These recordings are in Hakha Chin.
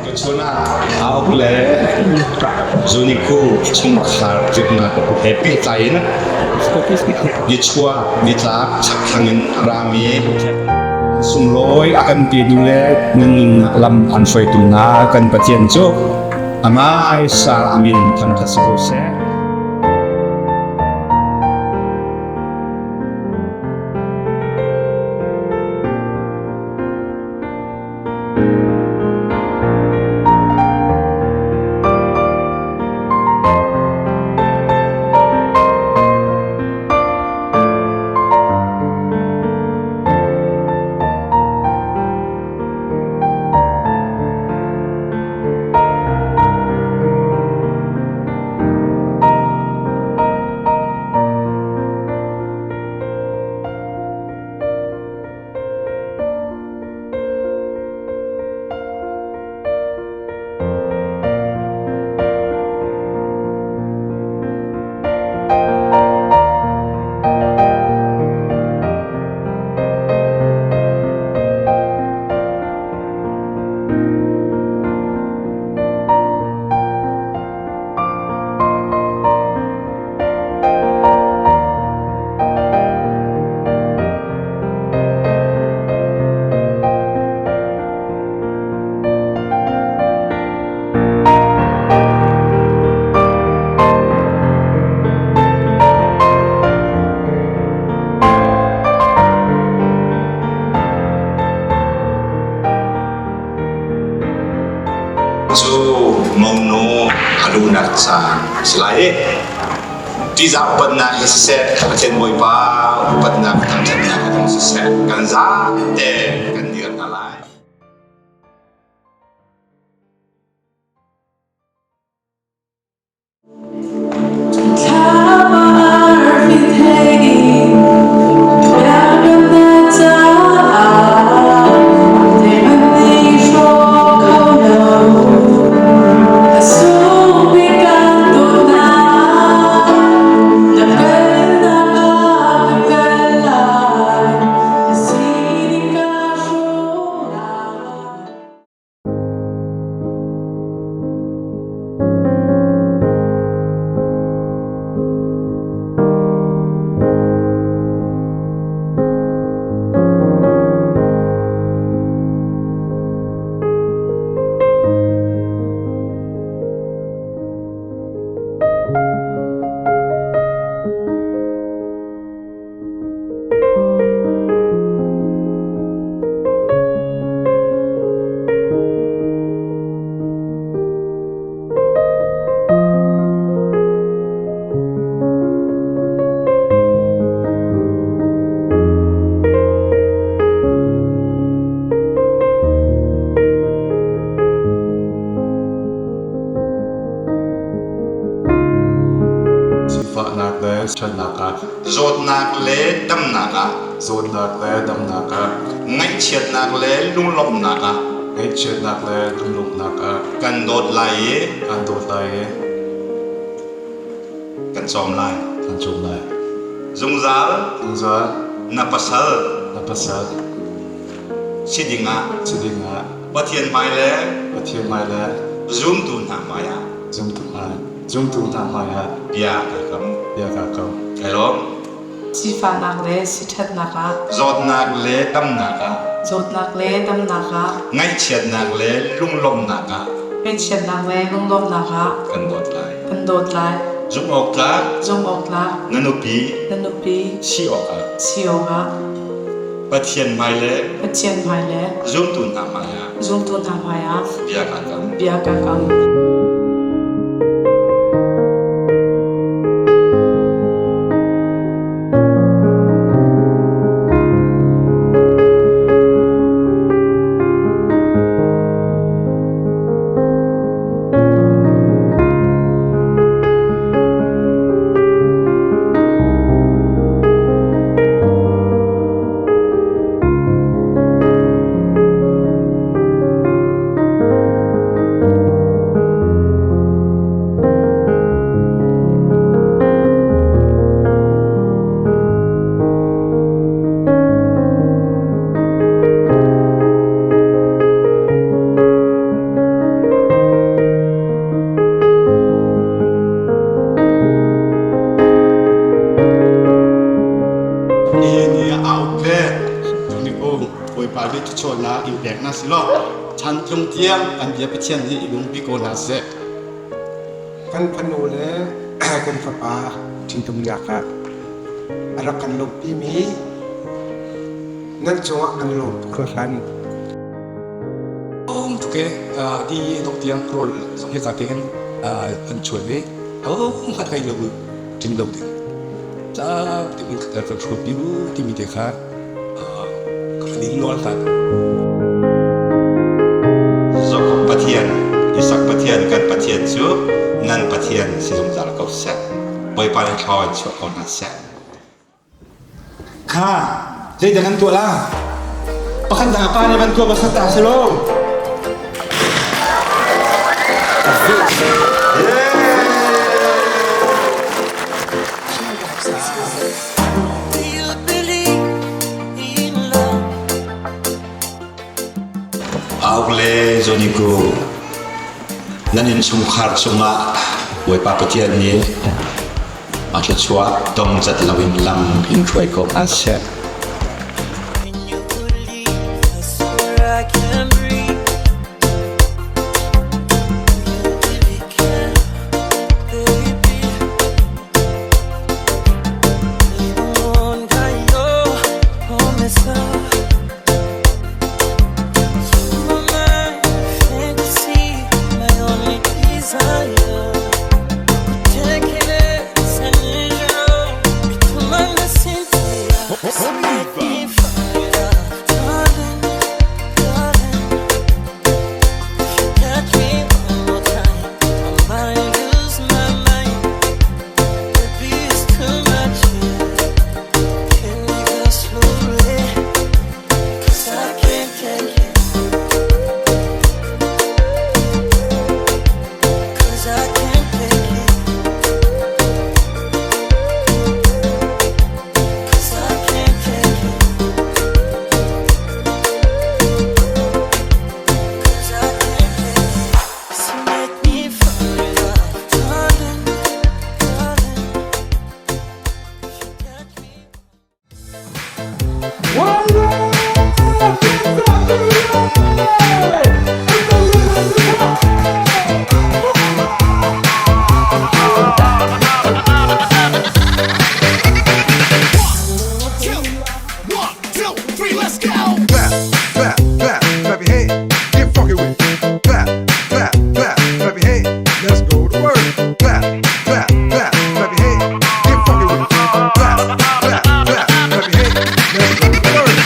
Tuchun ah Auk le Zunikhu chungkhar tluknak he pehtlai in nichuah nitlak chakthlang in a rami sunglawi a kan petu le nunnak lam an hruaitu hna kan Pathian cu amah sa amin thangṭhat si ko seh. Cu monu a lunak caan a si lai i ṭihzah upatnak he siseh, Pathian Bawipa upatnak thangṭhatnak he zong siseh, kan zate kan dir hna lai. Ṭhatnak ah. Zawtnak le damnak ah. Zawtnak le damnak ah. Ngaihchiatnak le lunglawmhnak ah. Ngaihchiatnak le lunglawmhnak ah. Kan dawt lai i. Kan dawt lai i. Kan cawm lai. Kan cawm lai. Zungzal. Zungzal. Na pasal. Na pasal. Si dingah. Si dingah. Pathian hmai le. Pathian hmai le. Zumtu hna hmai ah. Zumtu hna zumtu hna hmai ah. Bia ka kam. Bia ka kam. Kai lawm. Sifahnak le siṭhatnak ah. Zawtnak le damnak ah. Zawtnak le damnak ah. Ngaihchiatnak le lunglawmhnak ah. Ngaihchiatnak le lunglawmhnak ah. Kan dawt lai. Kan dawt lai. Zumh awk tlak. Zumh awk tlak. Na nupi. Na nupi. Si awkah. Si awkah. Pathian hmai le. Pathian hmai le. Zumtu hna hmai ah. Zumtu hna hmai ah. Bia kaa kam. Bia kaa kam. Nihin ni ah aa up le Tuniku Bawipa nih thluachuahnak in pek hna sih law chan tlung tiang kan bia Pathian nih i lungpi ko hna seh. Kan fanu le kan fapa ṭhitumnak ah a rak kan lawmhpimi nan cungah kan lawm tuk hringhran. Um tuk e di dok tiang rawl zong hi ka te hin an chuan ve ho hmat kai lo ṭin lo ding ca ti in ka kan hruat pi timi te kha ka ning nawl ta. Jakob Pathian, Isak Pathian, kan Pathian cu nan Pathian si zungzal ko seh. Bawipa nih thla in chuah ko hna seh. Kha, zeidah kan tuah la? Pakhat nak pa nih van tuah hmasa ta si lo. Auk le Zoniku nan innchungkhar cungah Bawipa Pathian nih a thluachuah dongcat loin lam in hruai ko hna seh. Clap, clap, clap, clap your hand. Get funky with it. Clap, clap, clap, clap your hand. Let's go to work. Clap, clap, clap, clap your hand. Get funky with it. Clap, clap, clap, clap your hand. Let's go to work.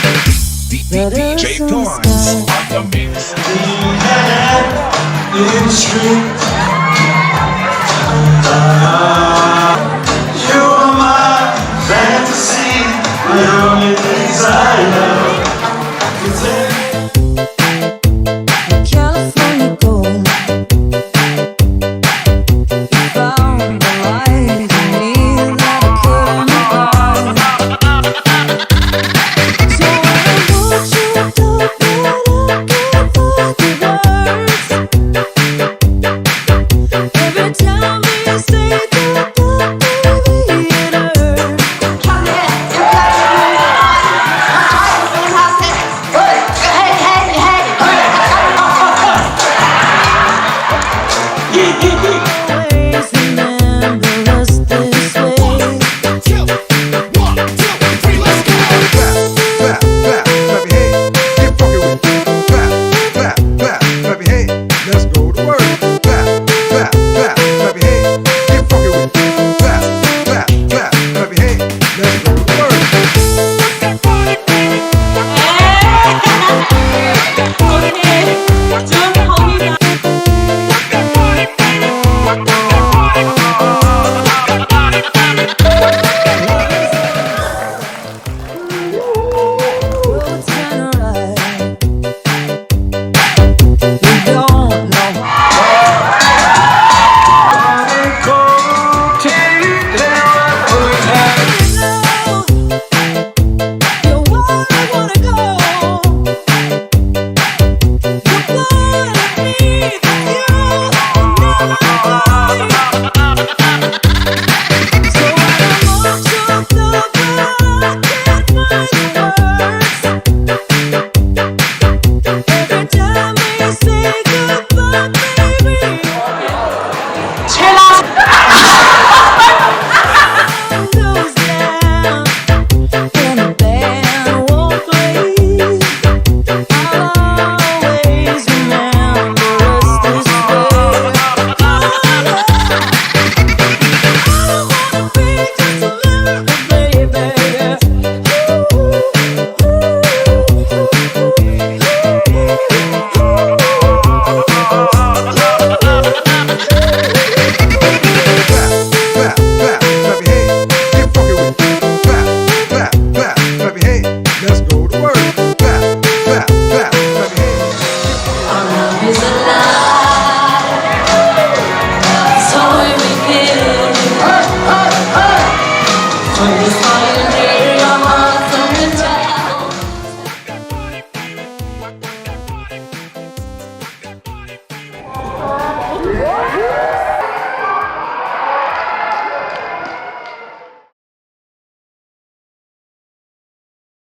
DJ Torrance on the mix. You are my The only things I know. You take California gold. You found the light in me that I couldn't find. So I want you to but I can't find the words. Every time you say goodbye, baby, it hurts. Hey, hey, hey!